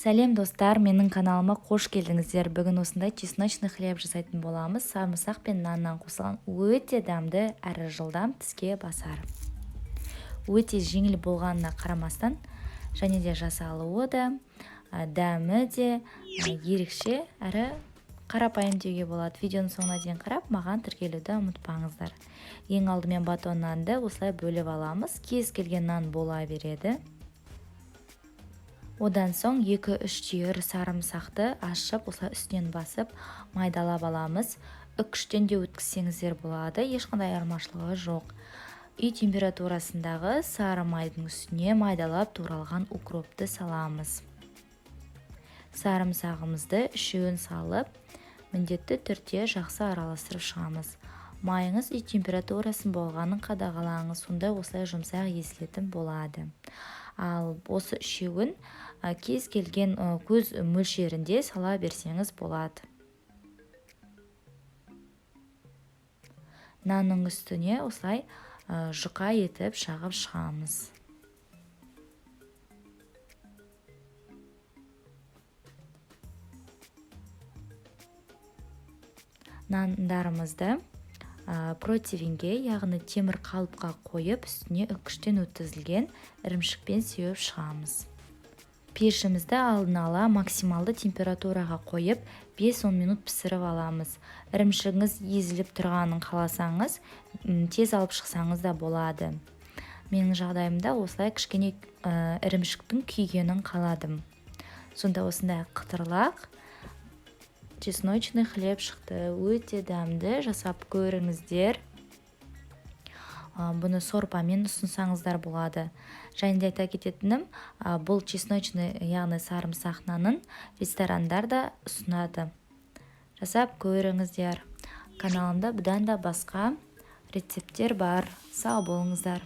Сәлем, достар! Менің каналыма қош келдіңіздер. Бүгін осындай чесночный хлеб жасайтын боламыз. Сарымсақ пен наннан қосылған өте дәмді әрі жылдам тіске басар. Өте жеңіл болғанына қарамастан, және де жасалуы да, дәмі де ерекше әрі қарапайым деуге болады. Видеоның соңына дейін қарап, маған тіркелуді ұмытпаңыздар. Ең алдымен батон нанды осылай бөліп аламыз. Кез келген нан бола береді. Одан соң 2-3 түйір сарымсақты ашып, осылай үстінен басып, майдалап аламыз. Үккіштен де өткізсеңіздер болады, ешқандай айырмашылығы жоқ. Үй температурасындағы сары майдың үстіне майдалап туралған укропты саламыз. Сарымсағымызды үшеуін салып, міндетті түрде жақсы араластырып шығамыз. Майыңыз үй температурасын болғанын қадағалаңыз, сонда осылай жұмсақ езілетін болады. Ал осы үшеуін кез келген көз мөлшерінде сала берсеңіз болады. Нанның үстіне осылай жұқа етіп жағып шығамыз. Нандарымызды противенге, яғни темір қалыпқа қойып, үстіне үккіштен өткізілген ірімшікпен сеуіп шығамыз. Пешімізді алдын ала максималды температураға қойып, 5-10 минут пісіріп аламыз. Ірімшігіңіз езіліп тұрғанын қаласаңыз, тез алып шықсаңыз да болады. Менің жағдайымда осылай кішкене ірімшіктің күйгенін қаладым. Сонда осындай қытырлақ чесночный хлеб шықты. Өте дәмді, жасап көріңіздер. Бұны сорпамен ұсынсаңыздар болады. Және де айта кететінім, бұл чесночный, яғни сарымсақ нанын ресторандар да ұсынады. Жасап көріңіздер. Каналымда бұдан да басқа рецепттер бар. Сау болыңыздар.